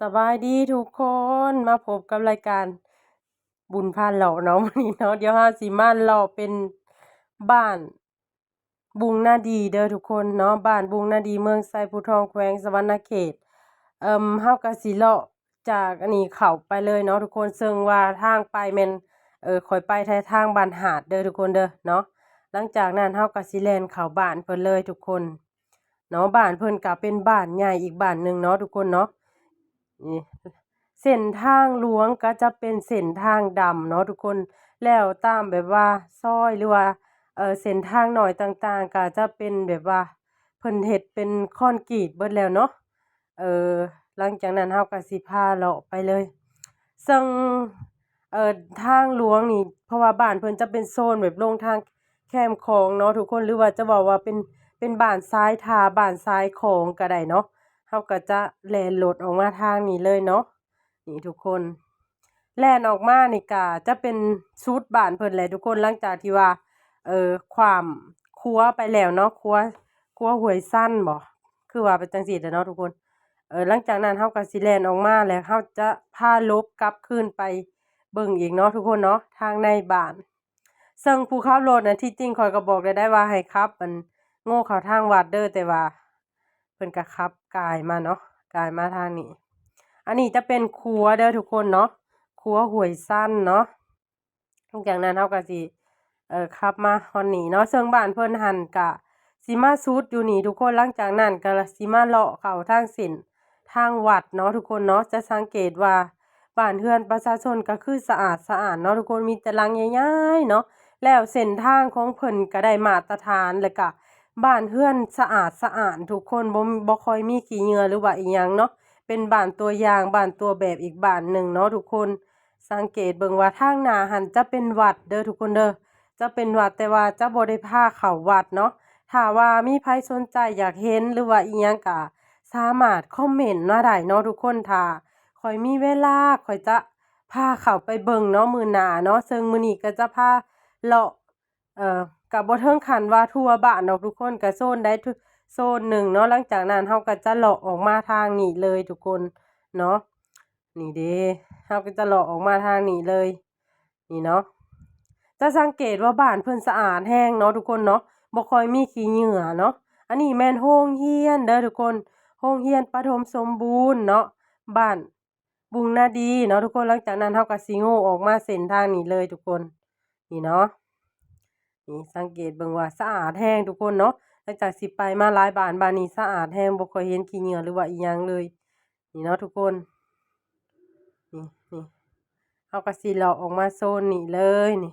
ສະບາຍດີທຸກຄົນ ມາພົບກັບລາຍການບຸນພາເລາະເນາະ ມື້ນີ້ເນາະ. ດຽວເຮົາຊິມາເລາະເປັນບ້ານບຸງນາດີເດີທຸກຄົນເນາະ, ບ້ານບຸງນາດີ ເມືອງໄຊພູທອງ ແຂວງສະຫວັນນະເຂດ. ເອີ່ມ ເຮົາກະຊິເລາະຈາກອັນນີ້ເຂົ້າໄປເລີຍເນາະທຸກຄົນ, ເຊິ່ງວ່າທາງໄປແມ່ນ ເອີ ຂ້ອຍໄປແຕ່ທາງບ້ານຫາດເດີທຸກຄົນເດີເນາະ. ຫຼັງຈາກນັ້ນເຮົາກະຊິແລ່ນເຂົ້າບ້ານເພິ່ນເລີຍທຸກຄົນ. ເນາະ, ບ້ານເພິ່ນກະເປັນບ້ານໃຫຍ່ອີກບ້ານໜຶ່ງເນາະທຸກຄົນເນາະ. ນີ້ ເສັ້ນທາງຫຼວງກະຈະເປັນເສັ້ນທາງດຳເນາະທຸກຄົນ, ແລ້ວຕາມແບບວ່າຊອຍ ຫຼືວ່າ ເອີ ເສັ້ນທາງນ້ອຍຕ່າງໆ ກະຈະເປັນແບບວ່າເພິ່ນເຮັດເປັນຄອນກຣີດເບິດແລ້ວເນາະ. ເອີ ຫຼັງຈາກນັ້ນເຮົາກະຊິພາເລາະໄປເລີຍ ເຊິ່ງ ເອີ ທາງຫຼວງນີ້ ເພາະວ່າບ້ານເພິ່ນຈະເປັນໂຊນແບບລົງທາງແຄມຂອງເນາະທຸກຄົນ ຫຼືວ່າຈະເວົ້າວ່າເປັນ ເປັນບ້ານຊາຍທ່າ ບ້ານຊາຍຂອງກະໄດ້ເນາະ. ເຮົາກະຈະແລ່ນລົດອອກມາທາງນີ້ເລີຍເນາະ. ນີ້ທຸກຄົນ ແລ່ນອອກມານີ້ກະຈະເປັນສຸດບ້ານເພິ່ນແຫຼະທຸກຄົນ, ຫຼັງຈາກທີ່ວ່າ ເອີ ຂ້າມຂົວໄປແລ້ວເນາະ, ຂົວ ຂົວຫ້ວຍຊັນບໍ ຄືວ່າໄປຈັ່ງຊີ້ແຫຼະເນາະທຸກຄົນ. ເອີ ຫຼັງຈາກນັ້ນເຮົາກະຊິແລ່ນອອກມາ ແລ້ວເຮົາຈະພາຫຼົບກັບຄືນໄປເບິ່ງອີກເນາະທຸກຄົນເນາະ ທາງໃນບ້ານ. ເຊິ່ງຜູ້ຂັບລົດນະ ທີ່ຈິງຂ້ອຍກະບອກໄດ້ ໄດ້ວ່າໃຫ້ຂັບອັນໂງ່ເຂົ້າທາງວັດເດີ, ແຕ່ວ່າເພິ່ນກະຂັບກາຍມາເນາະ ກາຍມາທາງນີ້. ອັນນີ້ຈະເປັນຂົວເດີທຸກຄົນເນາະ, ຂົວຫ້ວຍຊັນເນາະ. ຫຼັງຈາກນັ້ນເຮົາກະຊິ ເອີ ຂັບມາຮອດນີ້ເນາະ, ເຊິ່ງບ້ານເພິ່ນຫັ້ນກະຊິມາສຸດຢູ່ນີ້ທຸກຄົນ. ຫຼັງຈາກນັ້ນກະຊິມາເລາະເຂົ້າທາງເສັ້ນທາງວັດເນາະທຸກຄົນເນາະ. ຈະສັງເກດວ່າບ້ານເຮືອນປະຊາຊົນກະຄືສະອາດສະອ້ານເນາະທຸກຄົນ, ມີແຕ່ຫຼັງໃຫຍ່ໆເນາະ, ແລ້ວເສັ້ນທາງຂອງເພິ່ນກະໄດ້ມາດຕະຖານ ແລ້ວກະບ້ານເຮືອນສະອາດສະອ້ານທຸກຄົນ, ບໍ່ ບໍ່ຄ່ອຍມີຂີ້ເຫຍື້ອ ຫຼືວ່າອີ່ຫຍັງເນາະ. ເປັນບ້ານຕົວຢ່າງ ບ້ານຕົວແບບອີກບ້ານໜຶ່ງເນາະທຸກຄົນ. ສັງເກດເບິ່ງວ່າທາງໜ້າຫັ້ນຈະເປັນວັດເດີທຸກຄົນເດີ, ຈະເປັນວັດ ແຕ່ວ່າຈະບໍ່ໄດ້ພາເຂົ້າວັດເນາະ. ຖ້າວ່າມີໃຜສົນໃຈຢາກເຫັນ ຫຼືວ່າອີ່ຫຍັງກະສາມາດຄອມເມັນມາໄດ້ເນາະທຸກຄົນ. ຖ້າຂ້ອຍມີເວລາ ຂ້ອຍຈະພາເຂົ້າໄປເບິ່ງເນາະ ມື້ໜ້າເນາະ. ເຊິ່ງມື້ນີ້ກະຈະພາເລາະ ເອີ ກະບໍ່ເຖິງຂັ້ນວ່າທົ່ວບ້ານດອກທຸກຄົນ, ກະໂຊນໃດໂຊນໜຶ່ງເນາະ. ຫຼັງຈາກນັ້ນເຮົາກະຈະເລາະອອກມາທາງນີ້ເລີຍທຸກຄົນເນາະ. ນີ້ເດ ເຮົາກະຈະເລາະອອກມາທາງນີ້ເລີຍ ນີ້ເນາະ. ຈະສັງເກດວ່າບ້ານເພິ່ນສະອາດແຮງເນາະທຸກຄົນເນາະ, ບໍ່ຄ່ອຍມີຂີ້ເຫຍື້ອເນາະ. ອັນນີ້ແມ່ນໂຮງຮຽນເດີທຸກຄົນ, ໂຮງຮຽນປະຖົມສົມບູນເນາະ ບ້ານ ບຸງນາດີເນາະທຸກຄົນ. ຫຼັງຈາກນັ້ນເຮົາກະຊິໂງ່ອອກມາເສັ້ນທາງນີ້ເລີຍທຸກຄົນ ນີ້ເນາະ. ນີ້ສັງເກດເບິ່ງວ່າສະອາດແຮງທຸກຄົນເນາະ. ຫຼັງຈາກຊິໄປມາຫຼາຍບ້ານ ບ້ານນີ້ສະອາດແຮງ ບໍ່ຄ່ອຍເຫັນຂີ້ເຫຍື້ອ ຫຼືວ່າອີ່ຫຍັງເລີຍ ນີ້ເນາະທຸກຄົນ. ນີ້ ນີ້ ເຮົາກະຊິເລາະອອກມາໂຊນນີ້ເລີຍນີ້.